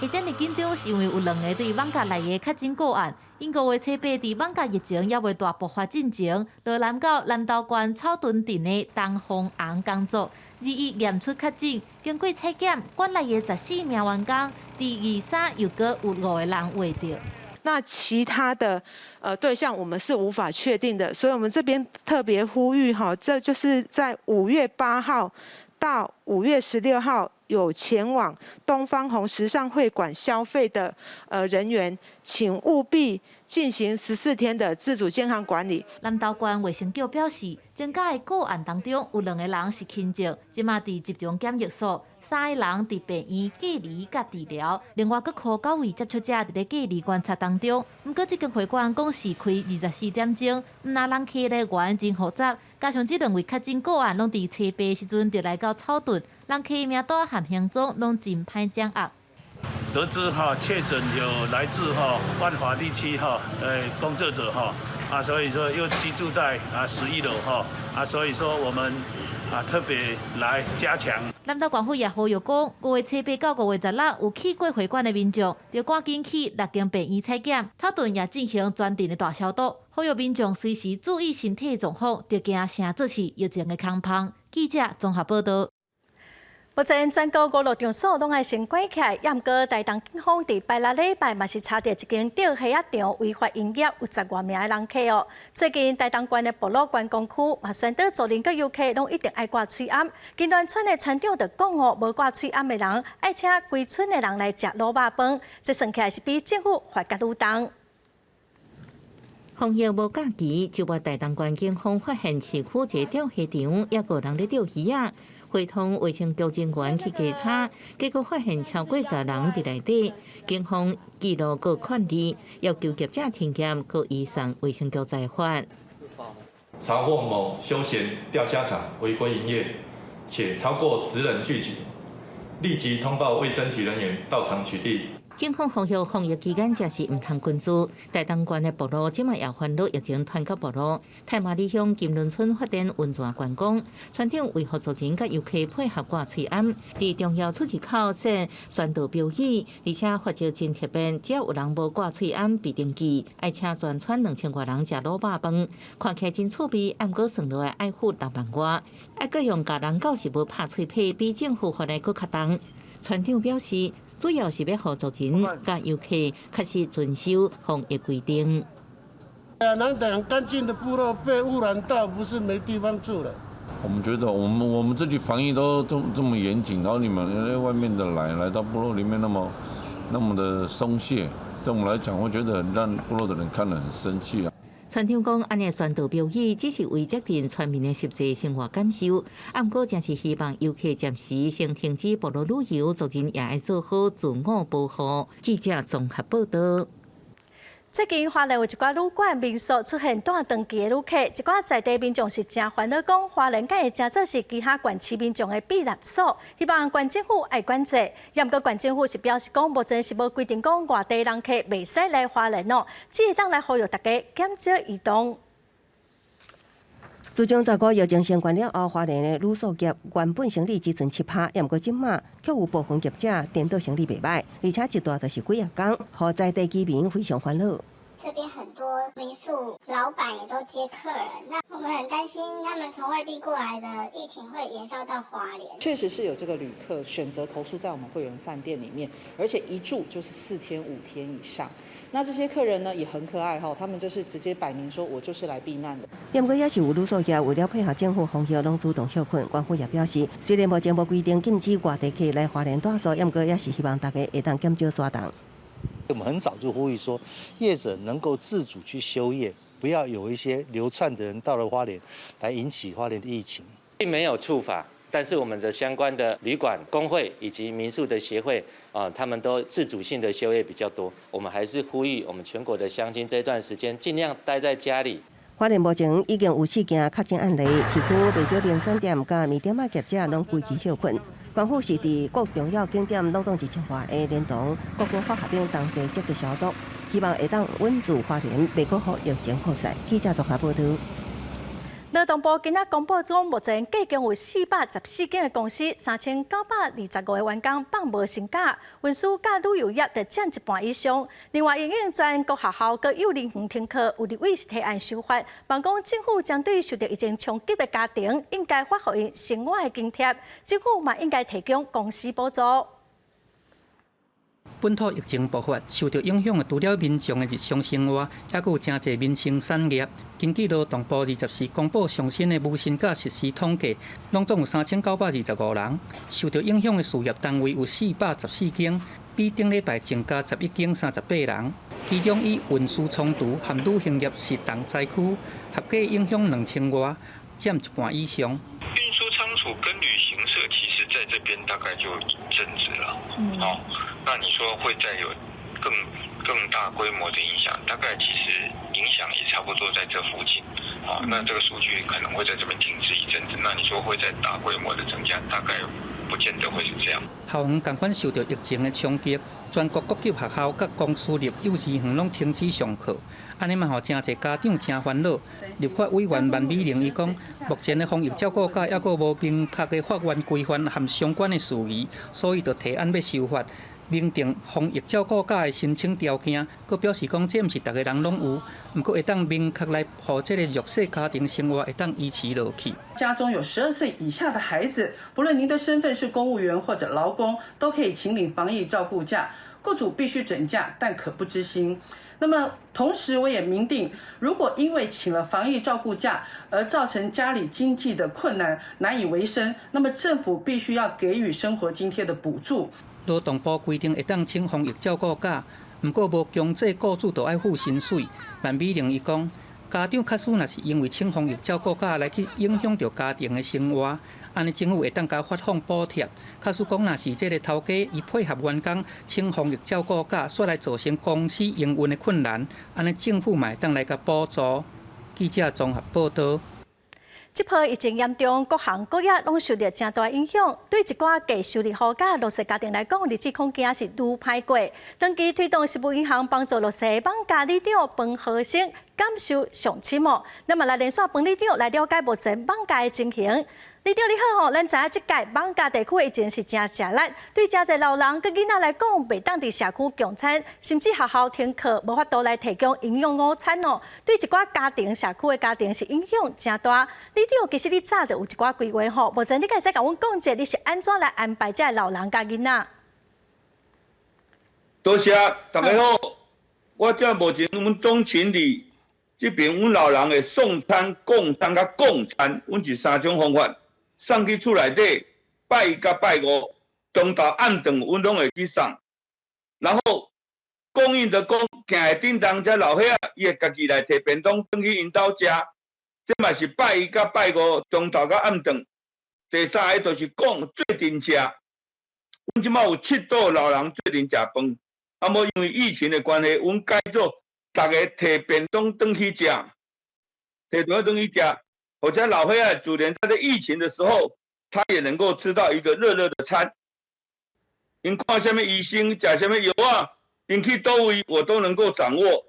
會遮爾緊張，是因為有兩个對艋舺來的確診個案。𪜶五月初八佇艋舺疫情猶未大爆發進前，羅南到南投縣草屯鎮的東方紅工作，21驗出確診，經過採檢，館內的14名員工，佇23又閣有五个人穢著。那其他的對象，我們是無法確定的，所以我們這邊特別呼籲哈，這就是在5月8號到5月16號有前往東方紅時尚會館消費的人員，請務必進行14天的自主健康管理。南投縣衛生局表示，增加的個案當中有兩个人是輕症，這馬佇集中檢疫所；三个人佇病院隔離佮治療，另外閣予九位接觸者佇咧隔離觀察當中。毋過，這間會館講是開24點鐘，毋但人客來源真複雜，加上這兩位確診個案攏佇初八時陣就來到草屯，人客名單和行蹤攏真歹掌握。得知哈確診有來自哈萬華地區哈工作者哈啊，所以說又居住在啊11樓哈啊，所以說我們啊特別來加強。南投縣府也呼籲講，5月初八到5月16有去過會館的民眾，著趕緊去六間病院採檢，草屯也進行全鎮的大消毒，呼籲民眾隨時注意身體狀況，著驚成做是疫情的空芳。記者綜合報導。目前全國娛樂場所攏愛先關起來，毋過台東警方佇拜六禮拜嘛是查著一間釣蝦仔場違法營業，有十外名的人客哦。最近台東縣的部落觀光區嘛宣導族人佮遊客攏一定愛掛喙罨。金巒村的村長就講哦，無掛喙罨的人愛請規村的人來食滷肉飯，這算起來是比政府罰閣愈重。防疫無假期，周末台東縣警方發現市區一个釣蝦場，猶閣有人咧釣魚仔。會同衛生局人員去稽查，結果發現超過十人佇內底。警方記錄閣勸離，要求業者停業，閣移送衛生局裁罰。查獲某休閒釣蝦場違規營業，且超過10人聚集，立即通報衛生局人員到場取締。警方呼籲防疫期間，誠是毋通群聚。台東縣的部落這馬也煩惱疫情傳到部落。太麻里鄉金崙村發展溫泉觀光，村長為予族人佮遊客配合掛喙罨，佇重要出入口設宣導標語，而且罰則真特別，只要有人無掛喙罨被登記，愛請全村2000外人食滷肉飯。看起來真趣味，毋過算落來愛付6萬外，猶閣用共人鬥食物拍喙皮，比政府罰的閣較重。村長表示，主要是欲予族人佮遊客確實遵守防疫規定。難得很乾淨的部落被污染到，不是沒地方住了。我們覺得，我們自己防疫都這麼嚴謹，然後你們外面的來到部落裡面那麼那麼的鬆懈，對我們來講，我覺得讓部落的人看了很生氣啊。村長講，按呢宣導標語只是為接近村民的實際生活感受，毋過誠是希望遊客暫時先停止部落旅遊，族人也愛做好自我保護。記者綜合報導。最近花蓮有一寡旅館民宿出現蹛長期的旅客，一寡在地民眾是誠煩惱，講花蓮敢會成做是其他縣市民眾的避難所，希望縣政府愛管制。毋過縣政府是表示講，目前是無規定講外地人客袂使來花蓮哦，只會當來呼籲大家減少移動。自從十五疫情升懸了後，花蓮的旅宿業原本生理只賰7%，毋過這馬卻有部分業者顛倒生理袂䆀，而且一蹛就是幾仔工，予在地居民非常煩惱。這邊很多民宿老闆也都接客人，那我們很擔心他們從外地過來的疫情會延燒到花蓮。確實是有這個旅客選擇投宿在我們會員飯店裡面，而且一住就是4天5天以上。那這些客人呢也很可愛哈，他們就是直接擺明說我就是來避難的。毋過也是有旅宿業為了配合政府防疫，攏主動歇睏。縣府也表示，雖然目前無規定禁止外地客來花蓮蹛宿，毋過也是希望大家會當減少徙動。我們很早就呼籲說，業者能夠自主去休業，不要有一些流竄的人到了花蓮，來引起花蓮的疫情。並沒有處罰，但是我們的相關的旅館工會以及民宿的協會啊，他們都自主性的休業比較多。我們還是呼籲我們全國的鄉親，這段時間盡量待在家裡。花蓮目前已經有四件確診案例，市區袂少連鎖店佮麵店仔業者攏規氣歇睏。縣府是佇各重要景點攏總1000外个連同國軍化學兵同齊積極消毒，希望會當穩住花蓮，袂閣予疫情擴散。記者綜合報導。勞動部今仔公布講，目前計共有414間的公司，3925個員工放無薪假，運輸佮旅遊業就佔一半以上。另外，因應全國學校佮幼兒園停課，有立委是提案修法，望講政府針對受著疫情衝擊的家庭，應該發予𪜶生活的津貼，政府嘛應該提供公司補助。本土疫情爆發，受著影響的除了民眾的日常生活，猶閣有誠濟民生產業。根據勞動部24公布上新的無薪假實時統計，攏總有3925人受著影響的事業單位有414間，比頂禮拜增加11間38人。其中以運輸倉儲和旅行業是重災區，合計影響2000外，佔一半以上。運輸倉儲跟旅行社其實在這邊大概就一陣子了，哦。那你說會再有更大規模的影響？大概其實影響也差不多在這附近，啊，那這個數據可能會在這邊停滯一陣子。那你說會再大規模的增加？大概不見得會是這樣。校園仝款受著疫情的衝擊，全國各級學校佮公私立幼兒園攏停止上課，按呢嘛予誠濟家長誠煩惱。立法委員萬美玲伊講，目前的防疫照顧假猶閣無明確的法源規範和相關的事宜，所以就提案欲修法。明定防疫照顧假的申請條件，閣表示講這毋是逐个人攏有，毋過會當明確來予這个弱勢家庭生活會當維持落去。家中有12歲以下的孩子，不論您的身份是公務員或者勞工，都可以請領防疫照顧假。雇主必須准假，但可不支薪。那麼同時，我也明定，如果因為請了防疫照顧假而造成家裡經濟的困難，難以維生，那麼政府必須要給予生活津貼的補助。勞動部規定會當請防疫照顧假，毋過無強制雇主著愛付薪水。萬美玲伊講，家長假使若是因為請防疫照顧假來去影響著家庭的生活，按呢政府會當共發放補貼。假使講若是這个頭家伊配合員工請防疫照顧假，煞來造成公司營運的困難，按呢政府嘛會當來共補助。記者綜合報導。這波疫情嚴重，各行各業攏受著誠大影響。對一寡低收入戶佮弱勢家庭來講，日子恐驚是愈歹過。長期推動食物銀行幫助弱勢艋舺里長彭和生感受上深哦。那麼來連線彭里長來了解目前艋舺的情形。里長你好吼，咱知影這屆艋舺地區疫情是誠吃力，對誠濟老人佮囡仔來講，袂當佇社區共餐，甚至學校停課，無法度來提供營養午餐哦。對一寡家庭、社區的家庭是影響誠大。里長其實你早就有一寡規劃吼，目前你會使共阮講者，你是按怎來安排這老人佮囡仔？多謝大家好，我這目前阮總經理這邊，阮老人會送餐、供餐佮共餐，阮是三種方法。送去厝內底，拜一佮拜五，中晝暗頓，阮攏會去送。然後供應的供，行的叮當這老歲仔，伊會家己來提便當轉去𪜶兜食。這嘛是拜一佮拜五，中晝佮暗頓。第三个就是講做陣食，阮這馬有七桌老人做陣食飯。啊，無因為疫情的關係，阮改做逐家提便當轉去食，提便當轉去食，予遮老歲仔自然在這疫情的時候，他也能夠吃到一個熱熱的餐。𪜶看啥物醫生，食啥物藥仔，𪜶去佗位我都能夠掌握。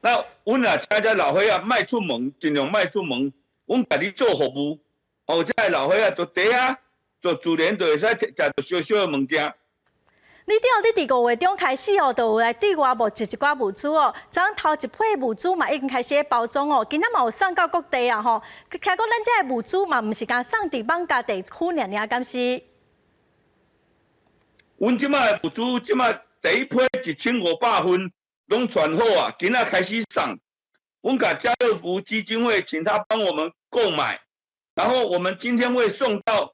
那阮若請遮老歲仔莫出門，盡量莫出門，阮共你做服務，予遮老歲仔就佇遐，就自然就會使食著燒燒的物件。里長，你佇5月中開始哦，就有來對外募集一寡物資哦。昨頭一批物資嘛已經開始包裝哦，今仔嘛有送到各地啊吼。聽講咱這个物資嘛，毋是干送佇艋舺地區爾爾，敢是？阮這擺物資，這擺第一批1500份攏傳好啊，今仔開始送。阮共家樂福基金會請他幫我們購買，然後我們今天會送到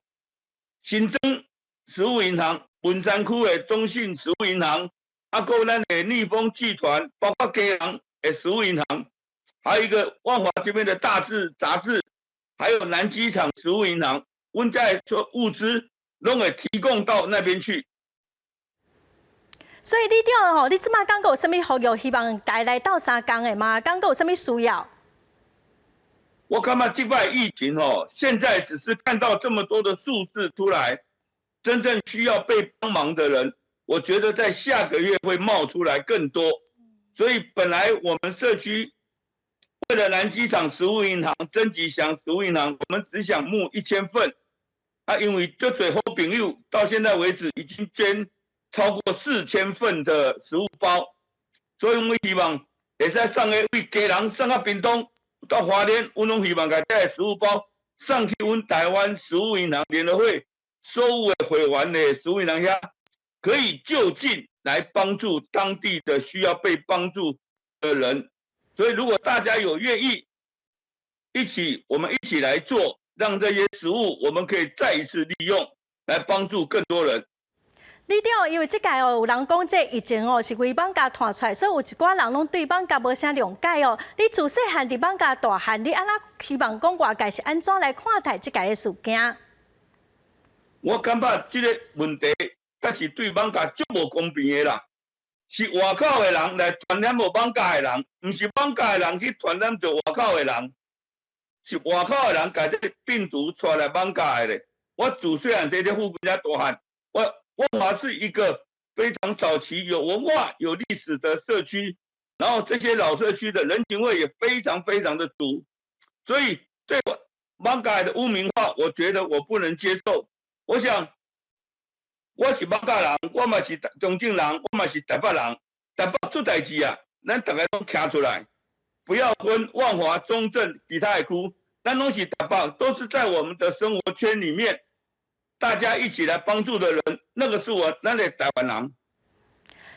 新莊食物銀行、文山區的中信食物銀行，啊，閣咱的逆風劇團，包括基隆的食物銀行，還有一個萬華這邊的大志雜誌，還有南機場食物銀行，阮這做物資攏會提供到那邊去。所以里長吼，你這擺感覺有啥物呼籲？希望大家來鬥相共的嗎？感覺有啥物需要？我感覺這擺疫情吼，現在只是看到這麼多的數字出來，真正需要被幫忙的人，我覺得在下個月會冒出來更多。所以本來我們社區為了南機場食物銀行、曾吉祥食物銀行，我們只想募1000份。啊，因為足濟好朋友到現在為止已經捐超過4000份的食物包，所以我們希望會使送的對基隆送到屏東到花蓮，阮攏希望共這个食物包送去阮台灣食物銀行聯合會所有的會員的食物銀行遐，可以就近來幫助當地的需要被幫助的人。所以如果大家有願意一起，我們一起來做，讓這些食物我們可以再一次利用，來幫助更多人。里長，因為這屆哦，有人講這疫情哦是為艋舺傳出來，所以有一寡人攏對艋舺無啥諒解哦。你自細漢佇艋舺大漢，你按怎希望講外界是按怎來看待這屆的事件？我感覺這個問題，確實對艋舺足無公平的啦。是外口的人來傳染予艋舺的人，毋是艋舺的人去傳染著外口的人，是外口的人共這個病毒帶來艋舺的咧。我自細漢佇這附近遮大漢，我。萬華是一個非常早期有文化、有歷史的社區，然後這些老社區的人情味也非常非常的足，所以對艋舺的污名化，我覺得我不能接受。我想，我是艋舺人，我嘛是中正人，我嘛是台北人，台北出代誌啊，咱逐家攏徛出來，不要分萬華、中正其他的區，咱攏是台北，都是在我們的生活圈裡面。大家一起來幫助的人，那個是我咱的台灣人。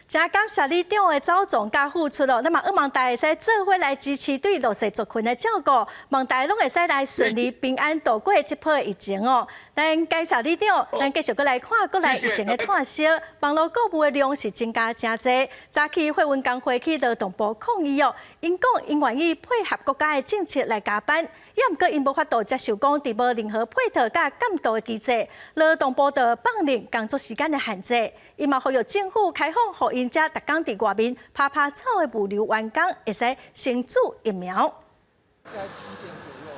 真感謝里長的走動佮付出咯，那麼希望大家會使做伙來支持對弱勢族群的照顧，望大家攏會使來順利平安度過這波疫情哦。咱感謝里長，咱繼續閣來看國內疫情的炭息，網路購物的量是增加誠濟。早起貨運工會去勞動部抗議哦，𪜶講𪜶願意配合國家的政策來加班，也毋過𪜶無法度接受講佇無任何配套佮監督的機制，勞動部就放任工作時間的限制。伊嘛呼籲政府開放，予𪜶遮逐工佇外面趴趴走的物流員工會使先注疫苗。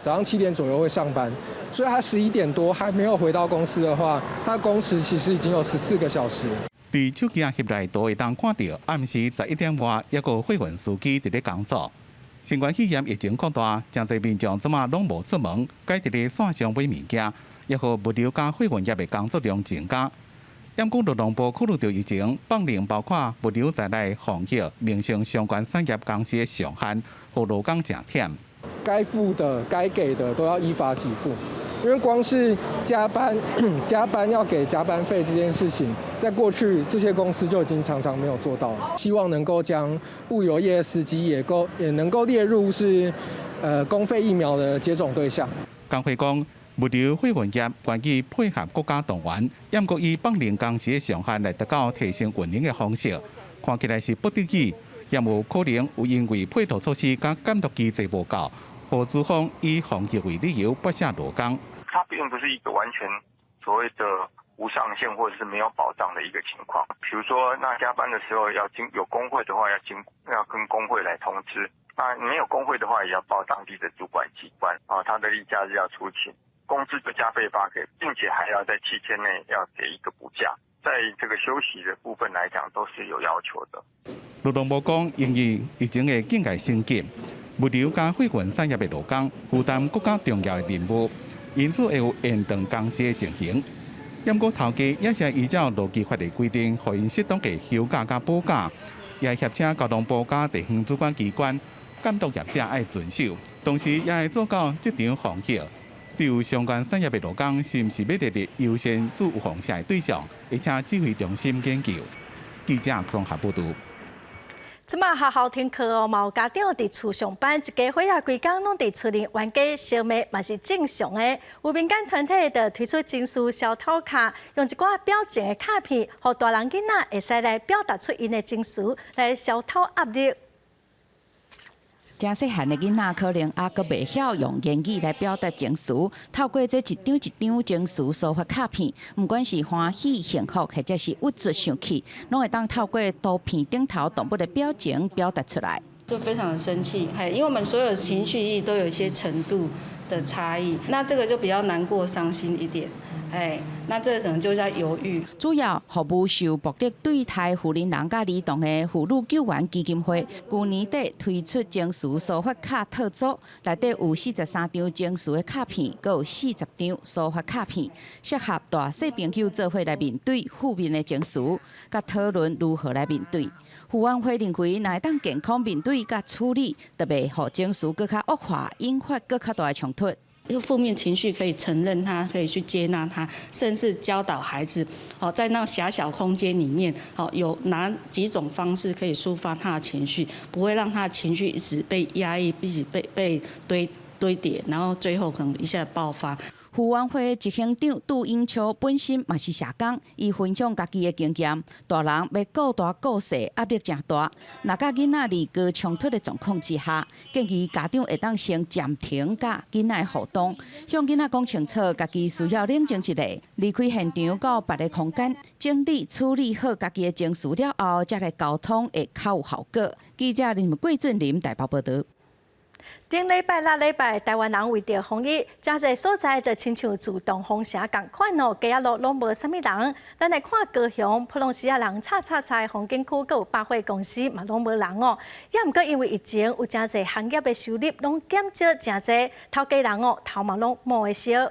早上7點左右會上班，所以他11點多還沒有回到公司的話，他工時其實已經有14個小時。佇手機翕內都會當看著，暗時11點外，猶閣有貨運司機佇咧工作。新冠肺炎疫情擴大，誠濟民眾這馬攏無出門，改佇咧線上買物件，也予物流佮貨運業的工作量增加。毋過勞動部考慮著疫情，放任包括物流在內防疫、民生相關產業公司的上限，予勞工誠忝。該付的、該給的都要依法給付，因為光是加班、加班要給加班費這件事情，在過去這些公司就已經常常沒有做到。希望能夠將物流業司機也能夠列入是公費疫苗的接種對象。工會講，物流貨運業願意配合國家動員，毋過以放任工時的上限來達到提升運營的方式，看起來是不得已，也有可能有因為配套措施佮監督機制無夠，予資方以防疫為理由剝削勞工。它並不是一個完全所謂的無上限或者是沒有保障的一個情況。比如說，那加班的時候要經有工會的話，要經要跟工會來通知。那沒有工會的話，也要報當地的主管機關啊，他的例假日要出勤，工資就加倍發給，並且還要在7天內要給一個補假。在這個休息的部分來講，都是有要求的。勞動部講，因應疫情的境界升級，物流佮貨運產業的勞工負擔閣較重要的任務，因此會有延長工時的情形。毋過頭家也是依照勞基法的規定，予𪜶適當的休假佮補假，也協請交通部佮地方主管機關監督業者愛遵守，同時也會做到職場防疫。對有相關產業的勞工，是毋是欲列入優先注放射的對象，會請指揮中心研究。記者綜合報導。這馬學校停課哦，嘛有家長佇厝上班，一家伙仔規工攏佇厝裡冤家相罵嘛是正常的。有民間團體就推出情緒消偷卡，用一寡表情的卡片，予大人囡仔會使來表達出𪜶的情緒，來消偷壓力。誠細漢的囡仔可能猶閣袂曉用言語來表達情緒，透過這一張一張情緒抒發卡片，毋管是歡喜、幸福，或者是鬱卒、生氣，攏會當透過圖片頂頭動物的表情表達出來。就非常的生氣，因為我們所有情緒都有一些程度的差異，那這個就比較難過、傷心一點。哎，那這個可能就在猶豫。主要服務受暴力對待婦人人佮兒童的婦女救援基金會，舊年底推出情緒抒發卡套組，內底有43張情緒的卡片，閣有40張抒發卡片，適合大細朋友做伙來面對負面的情緒，佮討論如何來面對。婦援會認為，若會當健康面對佮處理，就袂予情緒閣較惡化，引發閣較大的衝突。因為負面情緒可以承認它，可以去接納它，甚至教導孩子，好在那狹小空間裡面，好有哪幾種方式可以抒發他的情緒，不會讓他的情緒一直被壓抑，一直被堆疊，然後最後可能一下爆發。婦援會執行長杜英秋本身嘛是社工，伊分享家己的經驗，大人欲顧大顧細，壓力誠大。若佮囡仔佇高衝突的狀況之下，建議家長會當先暫停佮囡仔的互動，向囡仔講清楚，家己需要冷靜一下，離開現場到別个空間，整理處理好家己的情緒了後，才來溝通會較有效果。記者林桂俊林台北報導。頂禮拜、抐禮拜，台灣人為著防疫，誠濟所在就親像自動封城仝款哦，街仔路攏無啥物人。咱來看高雄，普攏時仔人吵吵吵的風景區，閣有百貨公司嘛攏無人哦。也毋過因為疫情，有誠濟行業的收入攏減少誠濟，頭家人哦頭毛攏毛會燒。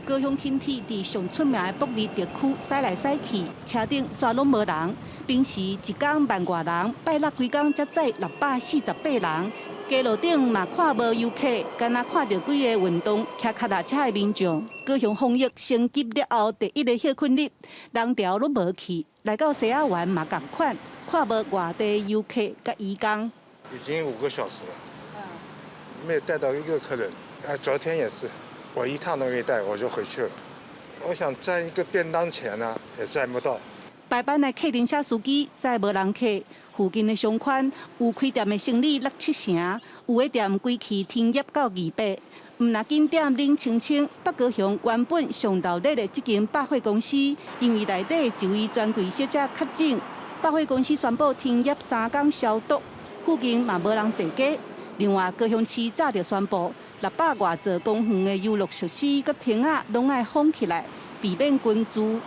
高雄輕鐵佇上出名的埔里特區駛來駛去，車頂煞攏無人。平時一工萬外人，拜六規工才載648人。街路頂嘛看無遊客，干焦看著幾个運動騎跤踏車的民眾。高雄防疫升級了後，第一个歇睏日，人潮攏無去，來到西仔灣嘛仝款，看無外地遊客佮移工。已經5個小時了，沒有帶到一個客人。啊，昨天也是。我一趟都沒帶，我就回去了。我想賺一個便當錢呢，也賺不到。排班的客運車司機載無人客，附近的商圈有開店的生意六七成，有的店規氣停業到2八。毋若景點冷清清，北高雄原本上鬧熱的這間百貨公司，因為內底一位專櫃小姐確診，百貨公司宣布停業3工消毒，附近嘛無人踅街。另外，高雄市早就宣布，600外座公園的遊樂設施佮亭仔攏愛封起來，避免群聚。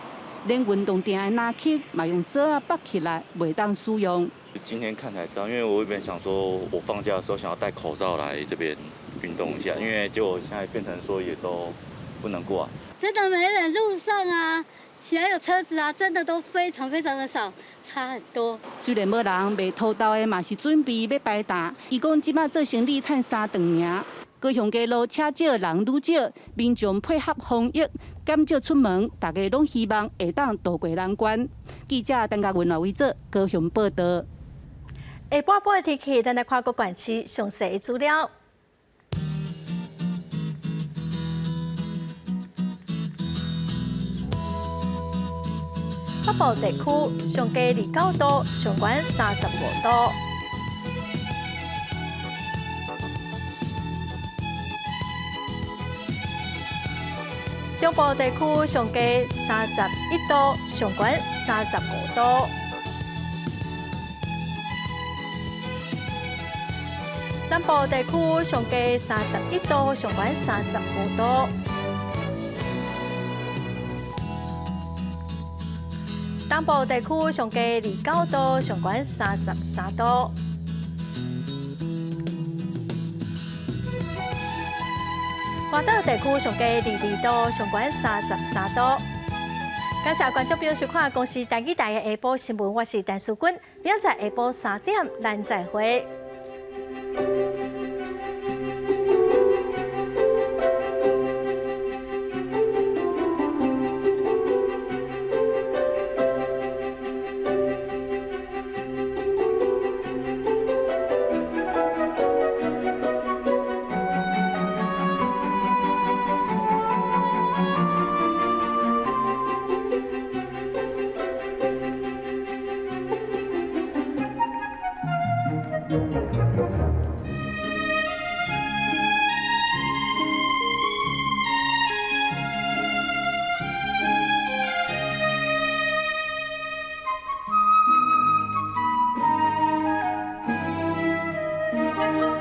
連運動場的籃球嘛用索仔縛起來，袂當使用。今天看才知道，因為我原本想說，我放假的時候想要戴口罩來這邊運動一下，因為結果現在變成說也都不能過。真的沒人，路上啊，還有車子啊，真的都非常非常的少，差很多。雖然無人賣土豆的嘛是準備欲擺檔，伊講這擺做生意趁三頓爾。高雄街路車少人愈少，民眾配合防疫，減少出門，大家攏希望會當渡過難關。記者陳嘉文、賴偉哲高雄報導。下半晡的天氣，咱來看各縣市詳細的資料。北部地區上低29度，上懸35度。中部地區上低31度，上懸35度。南部地區上低31度，上懸35度。東部地區上低29度，上懸33度。外島地區上低22度，上懸33度。感謝觀眾朋友收看公視台語台的下晡新聞，我是陳淑君，明仔載下晡3點，咱再會。